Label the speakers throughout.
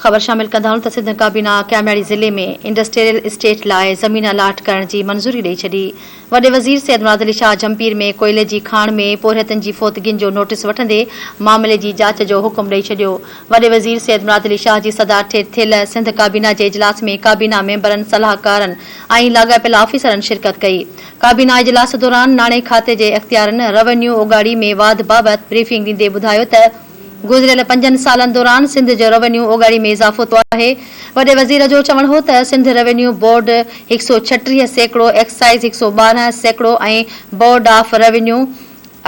Speaker 1: خبر شامل ڪندا هلون ته سنڌ ڪابينا ڪيامياڙي ضلعي ۾ انڊسٽريل اسٽيٽ لاء زمين الاٽ ڪرڻ جي منظوري ڏئي ڇڏي. وڏي وزير سيد مراد علي شاهه جهمپير ۾ ڪوئلي جي کاڻ ۾ پورهيتن جي فوتگين جو نوٽيس وٺندي معاملي جي جاچ جو حڪم ڏئي ڇڏيو. وڏي وزير سيد مراد علي شاهه جي صدارت هيٺ ٿيل سنڌ ڪابينا جي اجلاس ۾ ڪابينا ميمبرن، صلاحڪارن ۽ لاڳاپيل آفيسرن شرڪت ڪئي. ڪابينا اجلاس دوران ناڻي کاتي جي اختيارن روينيو اوڳاڙي ۾ واڌ بابت بريفنگ ڏيندي ٻڌايو ته گذريل پنجن سالن دوران سنڌ جو روينيو اوڳاڙي ۾ اضافو ٿيو آهي. وڏي وزير جو چوڻ هو ته Sindh revenue board 136%، excise 112% ۽ board of revenue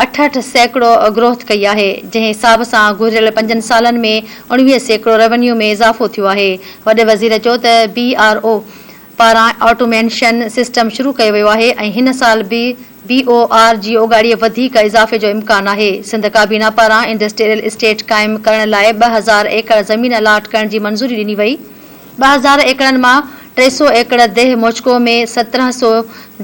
Speaker 1: 68% growth ڪئي آهي، جنهن حساب سان گذريل پنجن سالن ۾ 19% روينيو ۾ اضافو ٿيو آهي. وڏي وزير چيو ته بي آر او پاران آٽوميشن سسٽم شروع ڪيو ويو آهي ۽ هن سال به بي او آر جي اوڳاڙيء وڌيڪ اضافي جو امڪان آهي. سنڌ ڪابينا پاران انڊسٽريل اسٽيٽ قائم ڪرڻ لاء 2000 ايڪڙ زمين الاٽ ڪرڻ جي منظوري ڏني وئي. 2000 ايڪڙن مان 300 ايڪڙ ديهه موچڪو ۾ 1700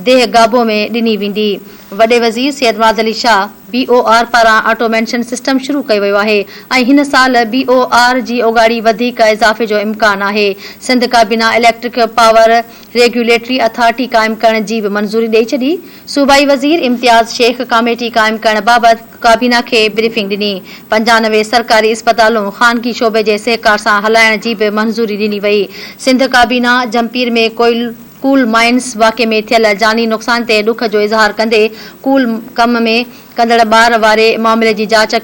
Speaker 1: ديهه گابو ۾ ڏني ويندي. وڏي وزير Syed Murad Ali Shah B O R پاران آٽوميشن سسٽم شروع ڪيو ويو آهي ۽ هن سال بي او آر جي اوڳاڙي وڌيڪ اضافي جو امڪان آهي. سنڌ ڪابينا اليڪٽرڪ پاور ريگيوليٽري اٿارٽي قائم ڪرڻ جي به منظوري ڏئي ڇڏي. صوبائي وزير امتياز شيخ ڪاميٽي قائم ڪرڻ بابت ڪابينا کي بريفنگ ڏني. 95 سرڪاري اسپتالون خانگي شعبي جي سهڪار سان هلائڻ جي به منظوري ڏني وئي. سنڌ ڪابينا جهمپير ۾ ڪوئل ڪول مائنز واقعي ۾ ٿيل جاني نقصان تي ڏک جو اظهار ڪندي ڪول ڪم ۾ ڪندڙ ٻار واري معاملي جي جاچ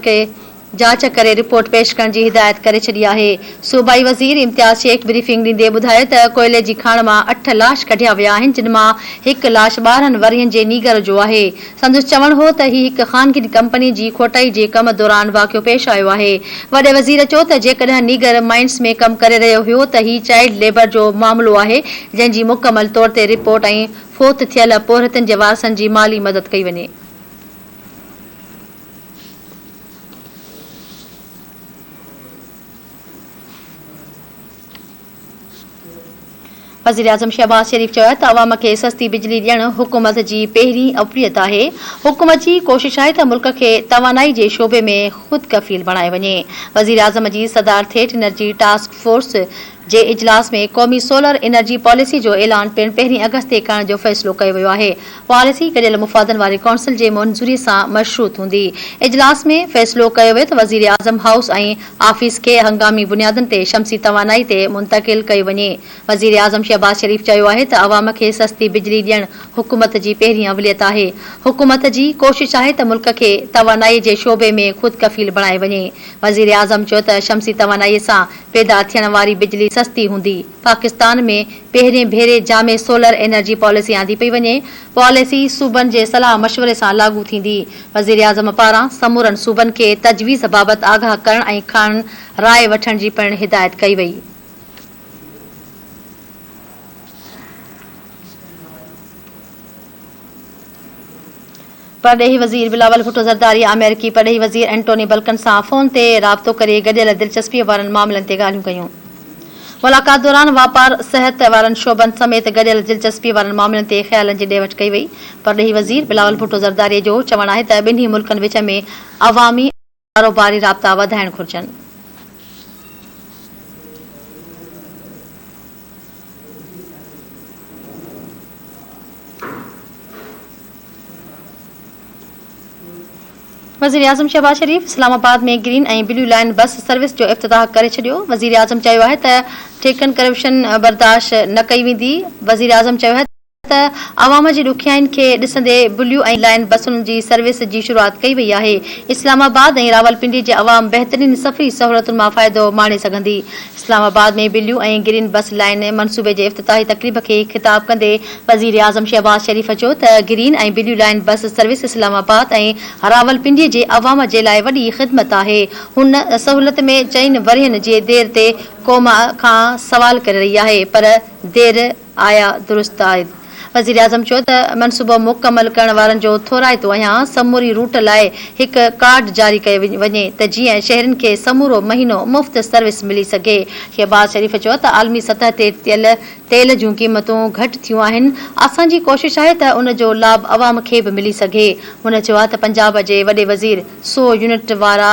Speaker 1: جاچ ڪري رپورٽ پيش ڪرڻ جي هدايت ڪري ڇڏي آهي. صوبائي وزير امتياز شيخ بريفنگ ڏيندي ٻڌايو ته ڪوئلي جي کاڻ مان اٺ لاش ڪڍيا ويا آهن جن مان هڪ لاش 12 ورهين جي نينگر جو آهي. سندس چوڻ هو ته هي هڪ خانگي ڪمپني جي کوٽائي جي ڪم دوران واقعو پيش آيو آهي. وڏي وزير چيو ته جيڪڏهن نينگر مائنز ۾ ڪم ڪري رهيو هيو ته هي چائلڊ ليبر جو معاملو آهي جنهن جي مڪمل طور تي رپورٽ ۽ فوت ٿيل پورهيتن جي وارثن جي مالي مدد ڪئي وڃي. وزيراعظم شهباز شريف چيو آهي ته عوام کي سستي بجلي ڏيڻ حڪومت جي پهرين اوليت آهي، حڪومت جي ڪوشش آهي ته ملڪ کي توانائي جي شعبي ۾ خود ڪفيل بڻايو وڃي. وزيراعظم جي صدارت هيٺ انرجي ٽاسڪ فورس جي اجلاس ۾ قومي سولر انرجي پاليسي جو اعلان پڻ پهرين آگسٽ تي ڪرڻ جو فيصلو ڪيو ويو آهي. پاليسي گڏيل مفادن واري ڪائونسل جي منظوري سان مشروط هوندي. اجلاس ۾ فيصلو ڪيو ويو ته وزيراعظم هائوس ۽ آفيس کي هنگامي بنيادن تي شمسي توانائي تي منتقل ڪيو وڃي. وزيراعظم شهباز شريف چيو آهي ته عوام کي سستي بجلي ڏيڻ حڪومت جي پهرين اوليت آهي، حڪومت جي ڪوشش آهي ته ملڪ کي توانائي جي شعبي ۾ خود ڪفيل بڻايو وڃي. وزيراعظم چيو ته شمسي توانائي سان پيدا ٿيڻ واري بجلي سستي هوندي. پاڪستان ۾ پهرين ڀيري جامع سولر انرجي پاليسي آندي پئي وڃي، پاليسي صوبن جي صلاح مشوري سان لاڳو ٿيندي، وزيراعظم پاران سمورن صوبن کي تجويز بابت آگاهه ڪرڻ ۽ کانئن راء وٺڻ جي پڻ هدايت ڪئي وئي. پرڏيهي وزير بلاول ڀٽو زرداري آمريڪي پرڏيهي وزير انٽوني بلڪن سان فون تي رابطو ڪري گڏيل دلچسپي وارن معاملن تي ڳالهيون ڪيون. ملاقات دوران واپار، صحت وارن شعبن سميت گڏيل دلچسپي وارن معاملن تي خيالن جي ڏي وٺ ڪئي وئي. پرڏيهي وزير بلاول ڀٽو زرداري جو چوڻ آهي ته ٻنهي ملڪن وچ ۾ عوامي ۽ ڪاروباري رابطا وڌائڻ گهرجن. وزيراعظم Shehbaz Sharif Islamabad ۾ green ۽ blue line bus service جو افتتاح ڪري ڇڏيو، وزيراعظم چيو آهي ته ٺيڪن ڪرپشن برداشت نه ڪئي ويندي، وزيراعظم چيو آهي ته عوام جي ڏکيائين کي ڏسندي بليو ۽ لائين بسن جي سروس جي شروعات ڪئي وئي آهي، اسلام آباد ۽ راولپنڊي جي عوام بهترين سفري سهولتن مان فائدو ماڻي سگهندي. Islamabad ۾ blue ۽ green bus line منصوبي جي افتتاحي تقريب کي خطاب ڪندي وزيراعظم شهباز شريف چيو ته green ۽ blue line bus service Islamabad ۽ Rawalpindi جي عوام جي لاء وڏي خدمت آهي، هن سهولت ۾ چئن ورهين جي دير تي قوم کان سوال ڪري رهي آهي پر دير آيا درست آيد. وزيراعظم چيو ته منصوبو مڪمل ڪرڻ وارن جو ٿورائتو آهيان، سموري روٽ لاء هڪ ڪارڊ جاري ڪيو وڃي ته جيئن شهرين کي سمورو مهينو مفت سروس ملي سگهي. شهباز شريف چيو ته عالمي سطح تي تيل تيل جون قيمتون گهٽ ٿيون آهن، اسان جي ڪوشش آهي ته ان جو لاڀ عوام کي به ملي سگهي. هن چيو ته پنجاب جي وڏي وزير سو يونٽ وارا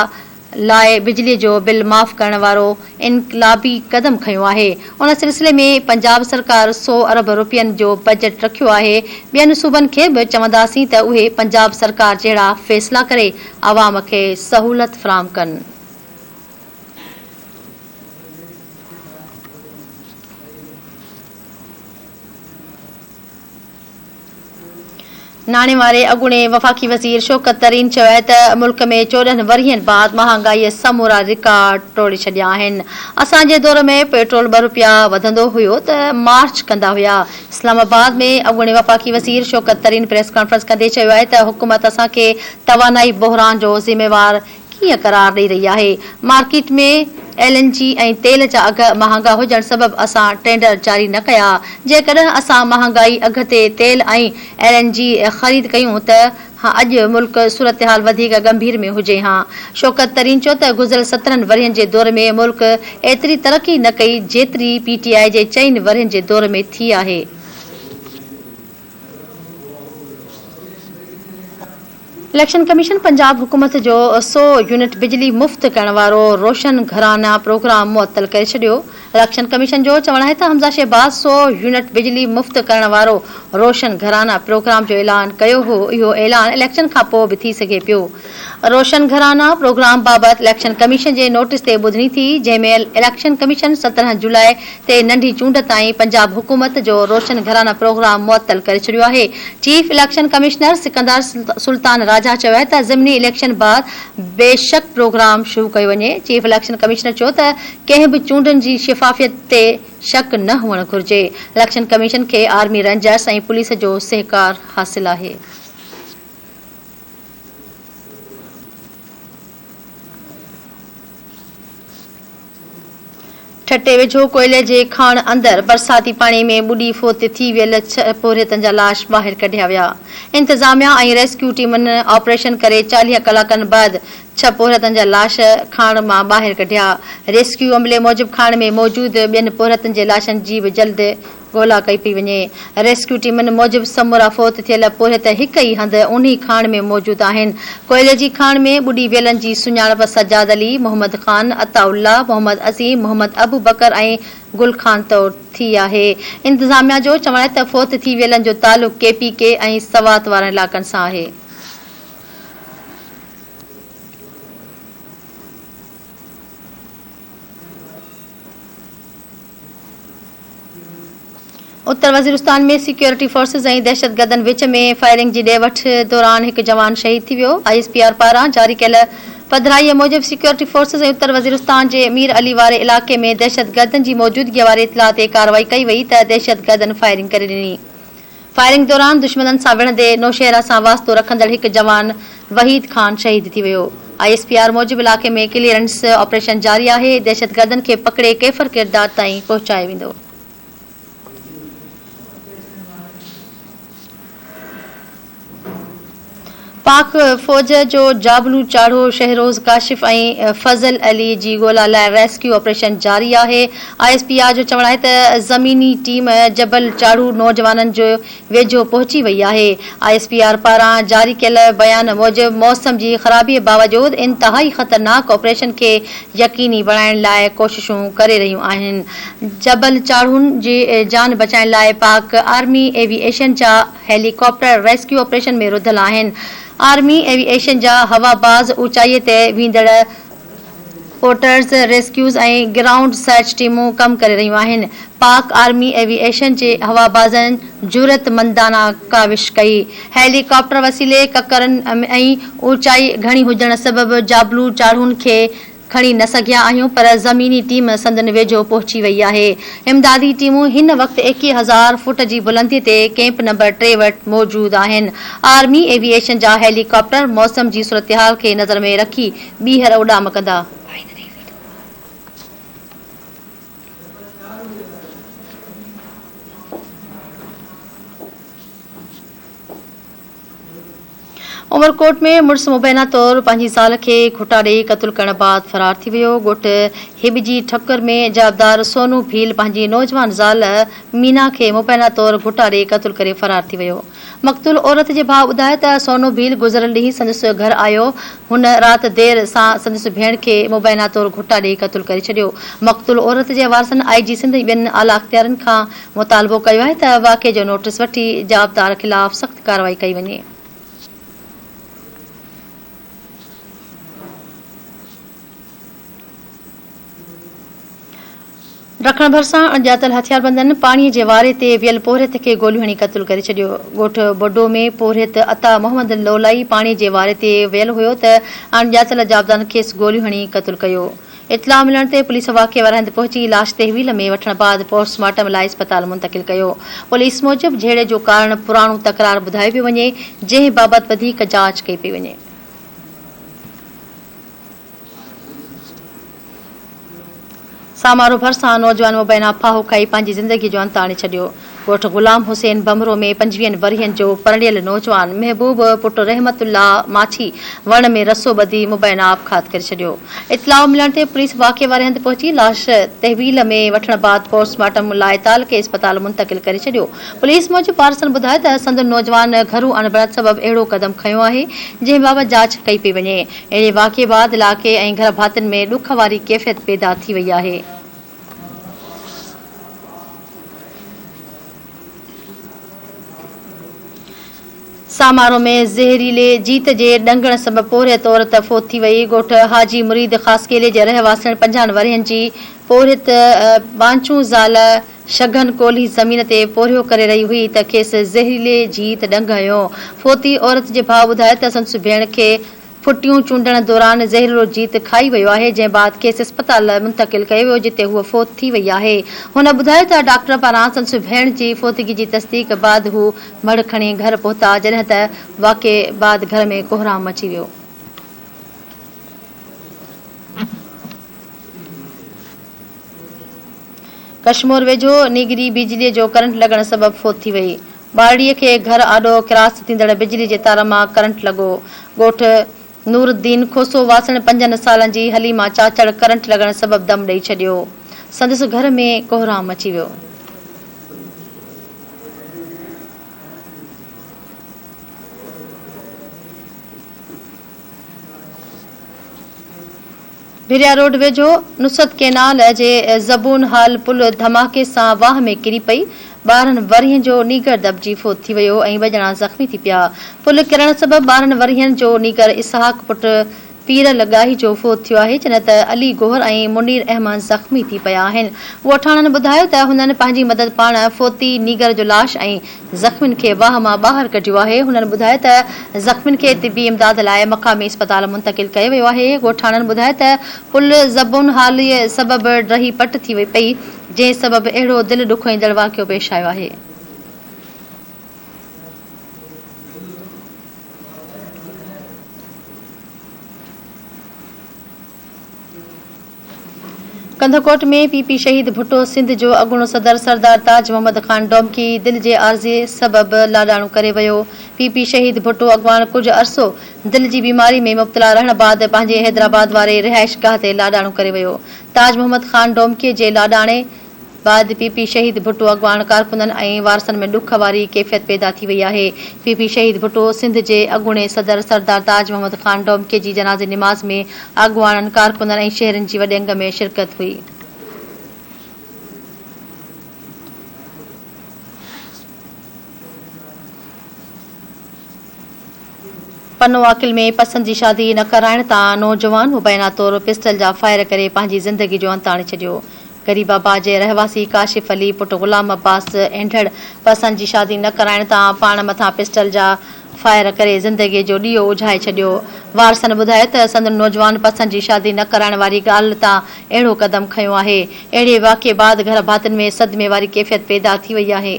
Speaker 1: لاء بجلي جو بل معاف ڪرڻ وارو انقلابي قدم کنيو آهي، ان سلسلي ۾ پنجاب سرڪار سئو ارب رپين جو بجيٽ رکيو آهي، ٻين صوبن کي به چونداسين ته اهي پنجاب سرڪار جهڙا فيصلا ڪري عوام کي سهولت فراهم ڪن. ناڻي واري اڳوڻي وفاقي وزير شوڪت ترين چيو آهي ته ملڪ ۾ 14 ورهين بعد مهانگائي سمورا رڪارڊ ٽوڙي ڇڏيا آهن، اسان جي دور ۾ پيٽرول ٻه رپيا وڌندو هيو ته مارچ ڪندا هيا. اسلام آباد ۾ اڳوڻي وفاقي وزير شوڪت ترين پريس ڪانفرنس ڪندي چيو آهي ته حڪومت اسان کي توانائي بحران جو ذميوار ڪيئن قرار ڏئي رهي آهي، مارڪيٽ ۾ ايل اين جي ۽ تيل جا اگهه مهانگا هجڻ سبب اسان ٽينڊر جاري نه ڪيا، جيڪڏهن اسان مهانگائي اگهه تي تيل ۽ ايل اين جي خريد ڪيون ته اڄ ملڪ صورتحال وڌيڪ ڳنڀير ۾ هجي هان. شوڪت ترين چيو ته گذريل 17 ورهين جي دور ۾ ملڪ ايتري ترقي نه ڪئي جيتري پي ٽي آء جي چئن ورهين جي دور ۾ ٿي آهي. اليڪشن ڪميشن پنجاب حڪومت جو سئو يونٽ بجلي مفت ڪرڻ وارو روشن گهرانا پروگرام معطل ڪري ڇڏيو. اليڪشن ڪميشن جو چوڻ آهي ته حمزه شهباز سئو يونٽ بجلي مفت ڪرڻ وارو روشن گهرانا پروگرام جو اعلان ڪيو هو، اهو اعلان اليڪشن کانپوء به ٿي سگهي پيو. روشن گهرانا پروگرام بابت اليڪشن ڪميشن جي نوٽيس تي ٻڌڻي ٿي، جنهن ۾ اليڪشن ڪميشن 17 جولاء تي ننڍي چونڊ تائين پنجاب حڪومت جو روشن گهرانا پروگرام معطل ڪري ڇڏيو آهي. Chief election commissioner Sikandar Sultan Raja چيو آهي ته ضمني اليڪشن بعد بيشڪ پروگرام شروع ڪيو وڃي. چيف اليڪشن ڪمشنر چيو ته ڪنهن به چونڊن جي شفافيت تي شڪ نه هئڻ گهرجي. اليڪشن ڪميشن کي آرمي رينجرز ۽ پوليس جو سهڪار حاصل آهي. ٺٽي ويجهو ڪوئلي جي کاڻ اندر برساتي پاڻي ۾ ٻڏي فوت ٿي ويل ڇهه پورهيتن جا لاش ٻاهر ڪڍيا ويا. انتظاميا ۽ ريسڪيو ٽيمن آپريشن ڪري 40 ڪلاڪن بعد ڇهه پورهيتن جا لاش کاڻ مان ٻاهر ڪڍيا. ريسڪيو عملي موجب کاڻ ۾ موجود ٻين پورهيتن جي لاشن جي به جلد ڳولا ڪئي پئي وڃي. ريسڪيو ٽيمن موجب سمورا فوت ٿيل پورهيت هڪ ئي هنڌ اونهي کاڻ ۾ موجود آهن. ڪوئلي جي کاڻ ۾ ٻڏي ويلن جي سڃاڻپ سجاد علي، محمد خان، عطاء الله، محمد عظيم، محمد ابوبڪر ۽ گل خان طور ٿي آهي. انتظاميا جو چوڻ آهي ته فوت ٿي ويلن جو تعلق ڪي پي ڪي ۽ سوات وارن علائقن سان آهي. اتر وزيرستان ۾ سيڪيورٽي فورسز ۽ دهشتگردن وچ ۾ فائرنگ جي ڏي وٺ دوران هڪ جوان شهيد ٿي ويو. I S P R پاران جاري ڪيل پڌرائيء موجب سيڪيورٽي فورسز ۽ اتر وزيرستان جي مير علي واري علائقي ۾ دهشتگردن جي موجودگيء واري اطلاع تي ڪارروائي ڪئي وئي ته دهشتگردن فائرنگ ڪري ڏني. فائرنگ دوران دشمنن سان وڙهندي نوشهره سان واسطو رکندڙ هڪ جوان وحيد خان شهيد ٿي ويو. I S P R موجب علائقي ۾ ڪليئرنس آپريشن جاري آهي، دهشتگردن کي پڪڙي ڪيفر ڪردار تائين پهچايو ويندو. پاڪ فوج جو جابلو چاڙهو شهروز ڪاشف ۽ فضل علي جي ڳولا لاء ريسڪيو آپريشن جاري آهي. I S P R جو چوڻ آهي ته زميني ٽيم جبل چاڙهو نوجوانن جي ويجهو پهچي وئي آهي. I S P R پاران جاري ڪيل بيان موجب موسم جي خرابي باوجود انتهائي خطرناڪ آپريشن کي يقيني بڻائڻ لاء ڪوششون ڪري رهيون آهن. جبل چاڙهون جي جان بچائڻ لاء پاڪ آرمي ايوي ايشن جا هيلي ڪاپٽر ريسڪيو آپريشن ۾ رڌل آهن. آرمي ايوي ايشن جا هواباز اوچائي تي ويندڙ پورٽرز، ريسڪيوز ۽ گرائونڊ سرچ ٽيمون ڪم ڪري رهيون آهن. پاڪ آرمي ايوي ايشن جي هوابازن جرئتمندانه ڪاوش ڪئي. هيلي ڪاپٽر وسيلي ڪڪرن ۽ اوچائي گهڻي هجڻ سبب جابلو چاڙهون کي کڻي نه سگهيا آهيون پر زميني ٽيم سندن ويجهو پهچي وئي آهي. امدادي ٽيمون هن وقت 21 هزار فوٽ جي بلندي تي ڪيمپ نمبر ٽي وٽ موجود آهن. آرمي ايوي ايشن جا هيلي ڪاپٽر موسم جي صورتحال کي نظر ۾ رکي ٻيهر اڏام ڪندا. عمرڪوٽ ۾ مڙس مبينا طور پنهنجي زال کي گهٽا ڏئي قتل ڪرڻ بعد فرار ٿي ويو. ڳوٺ هيٻجي ٺڪر ۾ جوابدار سونو ڀيل پنهنجي نوجوان زال مينا کي مبينا طور گهٽا ڏئي قتل ڪري فرار ٿي ويو. مقتول عورت جي ڀاء ٻڌايو ته سونو ڀيل گذريل ڏينهن سندس گهر آيو، هن رات دير سان سندس ڀيڻ کي مبينا طور گهٽا ڏئي قتل ڪري ڇڏيو. مقتول عورت جي وارثن آء جي سنڌ ۽ ٻين اعليٰ اختيارين کان مطالبو ڪيو آهي ته واقعي جو نوٽيس وٺي جوابدار خلاف سخت ڪارروائي ڪئي وڃي. ڊکڻ ڀرسان اڻڄاتل هٿياربندن پاڻي جي واري تي ويل پورهيت کي گوليون هڻي قتل ڪري ڇڏيو. ڳوٺ بڊو ۾ پورهيت عطا محمد لولائي پاڻي جي واري تي ويل هيو ته اڻڄاتل جابدان کيس گوليون هڻي قتل ڪيو. اطلاع ملڻ تي پوليس واقعي واري هنڌ پهچي لاش تحويل ۾ وٺڻ بعد پوسٽ مارٽم لاء اسپتال منتقل ڪيو. پوليس موجب جهيڙي جو ڪارڻ پراڻو تڪرار ٻڌايو پيو وڃي، جنهن بابت وڌيڪ جاچ ڪئي پئي وڃي. سامارو ڀرسان نوجوان مبينا ڦاهو کائي پنهنجي زندگي جو انت آڻي ڇڏيو. ڳوٺ غلام حسين ڀنڀرو ۾ پنجويهن ورهين جو پرڻيل نوجوان محبوب پٽ رحمت الله ماڇي وڻ ۾ رسو ٻڌي مبينا آپگهات ڪري ڇڏيو. اطلاع ملڻ تي پوليس واقعي واري هنڌ پهچي لاش تحويل ۾ وٺڻ بعد پوسٽ مارٽم لاء تعلقي اسپتال منتقل ڪري ڇڏيو. پوليس موجب وارثن ٻڌايو ته سندن نوجوان گهرو اڻبڻت سبب اهڙو قدم کنيو آهي، جنهن بابت جاچ ڪئي پئي وڃي. اهڙي واقعي بعد علائقي ۽ گهر ڀاتين ۾ ڏک واري ڪيفيت پيدا ٿي وئي آهي. سامارو ۾ زهريلي جيت جي ڏنگڻ سبب پورهيت عورت فوت ٿي وئي. ڳوٺ حاجي مريد خاصخيلي جي رهواسڻ پنجاهن ورهين جي پورهيت بانچون زال شگهن ڪولهي زمين تي پورهيو ڪري رهي هئي ته کيس زهريلي جيت ڏنگ هنيو. فوتي عورت جي ڀاء ٻڌايو ته سندس ڀيڻ کي ڦٽيون چونڊڻ دوران زهريلو جيت کائي ويو آهي، جنهن بعد کيس اسپتال منتقل ڪيو ويو، جتي هوء فوت ٿي وئي آهي. هن ٻڌايو ته ڊاڪٽر پاران سندس ڀيڻ جي فوتگي جي تصديق بعد هو مڙهه کڻي گهر پهتا، جڏهن ته واقعي بعد گهر ۾ ڪهرام مچي ويو. ڪشمور ويجهو نيگري بجليء جو ڪرنٽ لڳڻ سبب فوت ٿي وئي. ٻارڙيء کي گهر آڏو ڪراس ٿيندڙ بجلي جي تار مان ڪرنٽ لڳو. ڳوٺ نور الدين کوسو واسڻ پنجن سالن جي حليما چاچڙ ڪرنٽ لڳڻ سبب دم ڏئي ڇڏيو. سندس گهر ۾ ڪهرام مچي ويو. ڀريا روڊ ويجهو نصرت ڪينال جي زبون حال پل ڌماڪي سان واهه ۾ ڪري پئي، 12 ورهين جو نينگر دٻجي فوت ٿي ويو ۽ ٻه ڄڻا زخمي ٿي پيا. پل ڪرڻ سبب 12 ورهين جو نينگر اسحاق پٽ پيرل ڳاهي جو فوت ٿيو آهي، جڏهن ته علي گوهر ۽ منير احمد زخمي ٿي پيا آهن. ڳوٺاڻن ٻڌايو ته هنن پنهنجي مدد پاڻ فوتي نينگر جو لاش ۽ زخمين کي واهه مان ٻاهر ڪڍيو آهي، هنن ٻڌايو ته زخمين کي طبي امداد لاء مقامي اسپتال منتقل ڪيو ويو آهي، ڳوٺاڻن ٻڌايو ته پل زبون حالي سبب ڊهي پٽ ٿي پئي، جنهن سبب اهڙو دل ڏکوئيندڙ واقعو پيش آيو آهي. ڪنڌڪوٽ ۾ پي پي شهيد ڀٽو سنڌ جو اڳوڻو صدر سردار تاج محمد خان ڊومڪي دل جي عارضي سبب لاڏاڻو ڪري ويو. پي پي شهيد ڀٽو اڳواڻ ڪجهه عرصو دل جي بيماري ۾ مبتلا رهڻ بعد پنهنجي حيدرآباد واري رهائشگاهه تي لاڏاڻو ڪري ويو. تاج محمد خان ڊومڪي جي لاڏاڻي بعد پي پي شهيد ڀٽو اڳواڻ ڪارڪنن ۽ وارثن ۾ ڏک واري ڪيفيت پيدا ٿي وئي آهي. پي پي شهيد ڀٽو سنڌ جي اڳوڻي صدر سردار تاج محمد خان ڊومڪي جي جنازي نماز ۾ اڳواڻن، ڪارڪنن ۽ شهرين جي وڏي انگ ۾ شرڪت هئي. پنوعاقل ۾ پسند جي شادي نه ڪرائڻ تان نوجوان مبينا طور پسٽل جا فائر ڪري پنهنجي زندگي جو انت آڻي ڇڏيو. غريب آباد جي رهواسي ڪاشف علي پٽ غلام عباس اينڍڙ پسند جي شادي نه ڪرائڻ تان پاڻ مٿان پسٽل جا فائر ڪري زندگي جو ڏيئو اجهائي ڇڏيو. وارثن ٻڌايو ته سندن نوجوان پسند جي شادي نه ڪرائڻ واري ڳالهه تان اهڙو قدم کنيو آهي. اهڙي واقعي بعد گهر ڀاتين ۾ صدمي واري ڪيفيت پيدا ٿي وئي آهي.